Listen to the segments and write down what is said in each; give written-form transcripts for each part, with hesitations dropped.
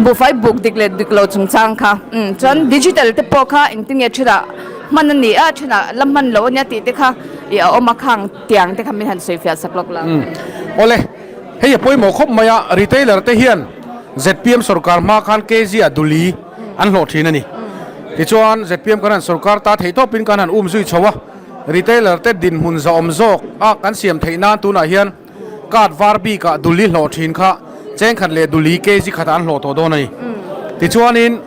Buhfai buk dik leh dik lo chungchang kha. Umm chuan digital te pawh kha engtin nge thenah hman a ni a, thenah la hman lo a nia tih te kha ih a awm a khang tiang te kha min han sawi fiah sak lawk la. Umm awle, hei a pawimawh khawp mai a, retailer te hian zpm sorkar hma khan kg ah duli an hlawh thin a ni. Tichuan zpm kan han sorkar ta theih tawpin kan han um zui chho a, retailer te dinhmun zahawm zawk a kan siam theih nan tunah hian Card var bikah duli hlawh thin kha chengkhat leh duli kg khatah an hlawh tawh dawn a ni. Tichuanin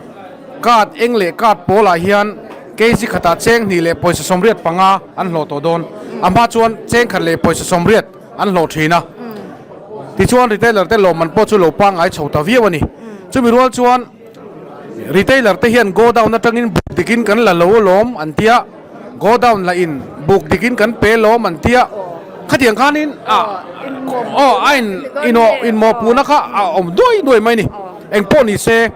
card eng leh card pawlah hian kg khatah cheng hnih leh pawisa 85 an hlawh tawh dawn. A hma chuan chengkhat leh pawisa 80 an hlawh thin a. Tichuan retailer te lawmman pawh chu lo pangngai chho ta viau a ni. Chumi rual chuan retailer te hian godown atangin buk dikin kan la lo alawm an tia. Godown lah in buk dik in kan pe lawm an tia khatiang khanin ah aw a in inawh inmawhpuhna kha a awm duai duai mai a ni. Engpawh ni se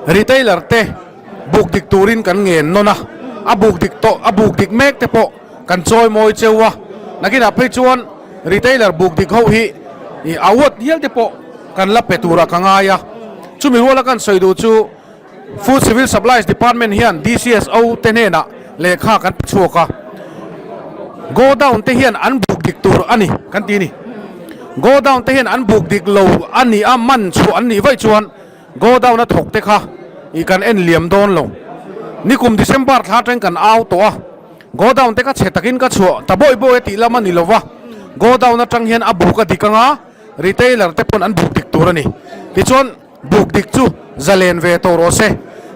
retailer te buk dik turin kan ngen nawn a, a buk dik tawh a buk dik mek te pawh kan chawi mawi cheu a, nakinah phei chuan retailer buk dik ho hi ih award hial te pawh kan la pe turah ka ngai a, chumi ruala kan sawi duh chu. Food Civil Supplies Department hian DCSO te hnenah lehkha kan pe chhuak a, Godown te hian an buk dik tur a ni kan ti a ni. Godown te hian an buk dik lo a nih a, man chhuah an nih vaih chuan Godown a thawk te kha ih kan en liam dawn lo. Nikum December thla atangin kan au tawh a, Godown te kha chhe takin ka chhuah ta bawi bawi a tih lam a ni lo va, Godown atang hian a buk a dik anga retailer te pawn an buk dik tur a ni. Tichuan. Buk dik chu zalen ve tawh rawh se.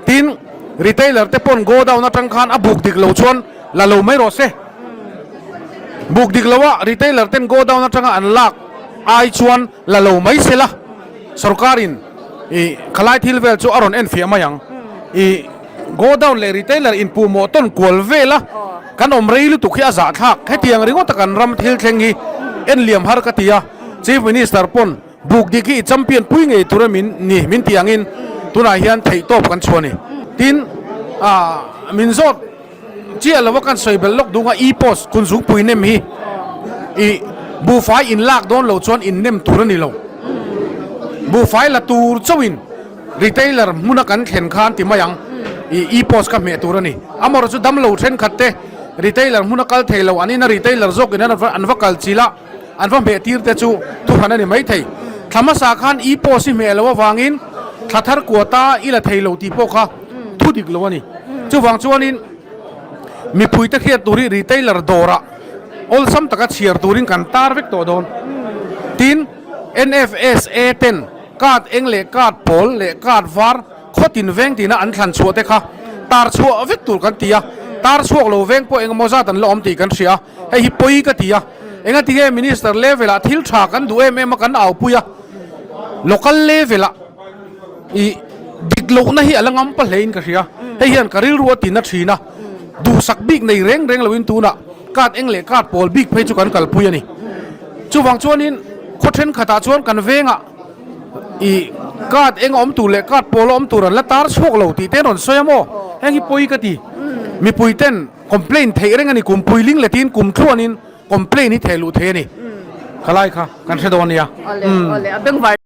Tin, retailer te pawn godown atang khan a buk dik lo chuan la lo mai rawh se. Buk dik lo a retailer ten godown atanga an lak ai chuan la lo mai se la. Sorkarin i khalai thil vel chu a rawn enfiah mai ang. I godown leh retailer inpuhmawh tawn kual vel a kan awm rei lutuk hi a zahthlak. Hetiang ringawt a kan ram thil thleng hi enliam har ka ti a. Chief Minister pawn Buk dik hi i champion pui ngei tur a min ni min tih angin tunah hian theihtawp kan chhuah a ni. Tin, ah min zawt chiah lova kan sawi belh lawk dung a e-post kunzungpui nem hi i buhfai in lak dawn lo chuan in nem tur a ni lo. Buhfai la tur chauhin retailer hmuna kan thlen khan ti mai ang i e-post kha hmeh tur a ni. Amaherawhchu chu damlo thenkhat te retailer hmuna kal thei lo an ina retailer zawkin an va kal chilh a. An va hmeh tir te chu thuhran a ni maithei. Thla hmasa khan i post i hmeh lo avangin thla thar kuata i la thei lo tih pawh kha thu dik lo a ni. Chuvang chuanin mipuite hriat tur hi retailer dawrah awlsam taka chhiar turin kan tar vek tawh dawn. Tin, NFSA ten card eng leh card pawl leh card var khawtin veng tina an thlan chhuah te kha tar chhuah vek tur kan ti a, tar chhuak lo veng pawh engemaw zat an la awm tih kan hria a. Hei hi pawi ka ti a, engati nge Minister level ah thil tha kan duh em em a kan aupui a, local level ah ih dik lohna hi a la ngam pa hle in ka hria, hei hian ka rilru a ti na thin a, duhsak bik nei reng reng loin tunah card eng leh card pawl bik phei chu kan kalpui a ni. Chuvang chuanin khaw thenkhatah chuan kan vengah ih card eng a awm tur leh card pawl a awm tur an la tar chhuak lo tih te an rawn sawi a maw, heng hi pawi ka ti, mipui ten. Complain theih reng a ni, kum puiling letin kum thluanin complain hi theh luh thei a ni. Khalai kha kan hre dawn nia. Awle, awle, a bengvar.